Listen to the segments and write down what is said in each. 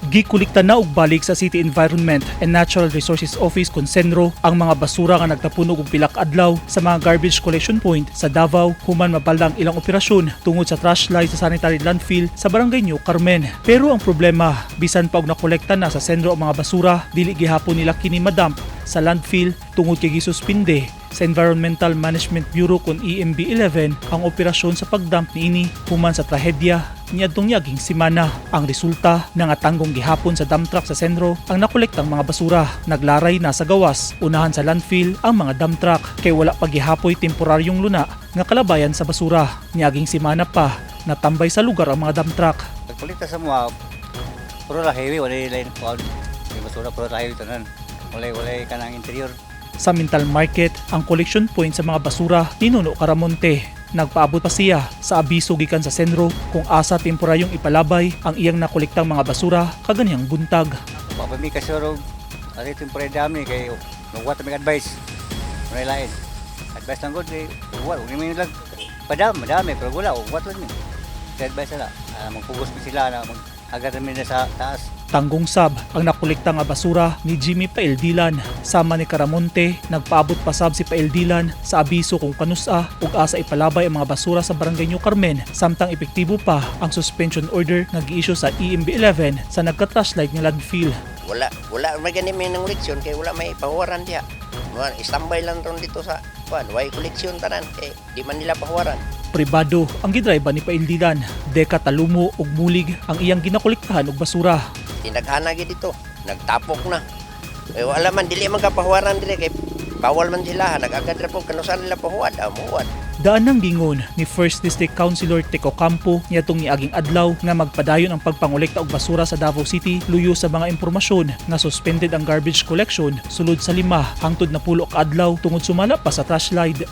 Gikulikta na og balik sa City Environment and Natural Resources Office kon CENRO ang mga basura nga nagtapunog og pila ka adlaw sa mga garbage collection point sa Davao human mabalda ang ilang operasyon tungod sa trash slide sa sanitary landfill sa Barangay New Carmen. Pero ang problema, bisan pa og nakolekta na sa CENRO ang mga basura, dili gihapon nila kini madump sa landfill tungod kay gisuspinde sa Environmental Management Bureau kon EMB 11 ang operasyon sa pagdump niini human sa trahedya niadtong niaging semana. Ang resulta, nangatanggong gihapon sa dump truck sa CENRO ang nakolektang mga basura. Naglaray na sa gawas, unahan sa landfill ang mga dump truck kay wala pa gihapoy temporaryong luna nga kalabayan sa basura. Niaging semana pa, natambay sa lugar ang mga dump truck. Pagkolekta sa mga, puro la highway, wala line kuan. May basura, puro la highway tanan. Walay kanang interior. Sa Mintal Market, ang collection point sa mga basura ni Nuno Caramonte. Nagpaabot pa siya sa abiso gikan sa CENRO kung asa temporaryong ipalabay ang iyang nakolektang mga basura kaganihang buntag. Wa pa mi kasuro ati temporary dami kay magwat mi advice. Wala lain. Advice lang gud kay wa ug ni lang padam madami pero wala wat lang mi. Kay advice sila. Magpugos mi sila na mag agad mi na sa taas. Tanggong sab ang nakolekta nga basura ni Jimmy Paildilan. Sama ni Caramonte, nagpaabot pa sab si Paildilan sa abiso kung kanusa ug asa ipalabay ang mga basura sa Barangay New Carmen samtang epektibo pa ang suspension order nga giisyu sa EMB 11 sa nagka-trash slide nga landfill. Wala may gani may nang koleksyon kay wala may pahuwaran diha. Mga standby lang ron dito sa kuan, way koleksyon tanan kay di man nila pahuwaran. Pribado ang gidrive ni Paildilan. Deka talumo ug mulig ang iyang ginakolektahan og basura. Tinaghana gyud dito, nagtapok na. Eh, wala man, dili man ka pahuwaran dire kay bawal man sila, nag-agad ra po kanusan nila pahuwad, muhuwad. Daan ng gingon ni First District Councilor Tek Ocampo niadtong niaging adlaw nga magpadayon ang pagpangolekta og basura sa Davao City luyo sa mga impormasyon nga suspended ang garbage collection sulod sa 5 hangtod 10 ka adlaw tungod sumala pa sa trash slide.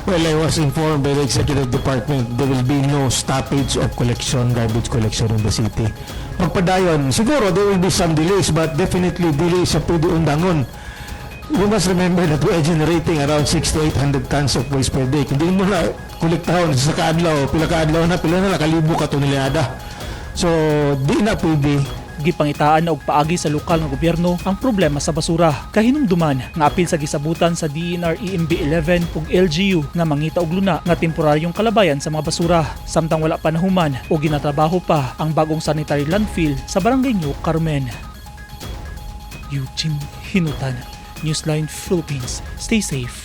Well, I was informed by the executive department there will be no stoppage of collection, garbage collection in the city. Magpadayon, siguro there will be some delays, but definitely dili sa pwede undangon. You must remember that we are generating around 6 to 800 tons of waste per day. Kung di mo na kolektahon sa kaadlaw, pila kaadlaw na pila kalibo ka tonelada. So, di na pwede. Gipangitaan na og paagi sa lokal nga gobyerno ang problema sa basura. Kahinumduman nga apil sa gisabutan sa DENR EMB 11 ug LGU nga mangita og luna nga temporaryong kalabayan sa mga basura samtang wala pa nahuman o ginatrabaho pa ang bagong sanitary landfill sa Barangay New Carmen. Eugene Hinutan, Newsline Philippines. Stay safe.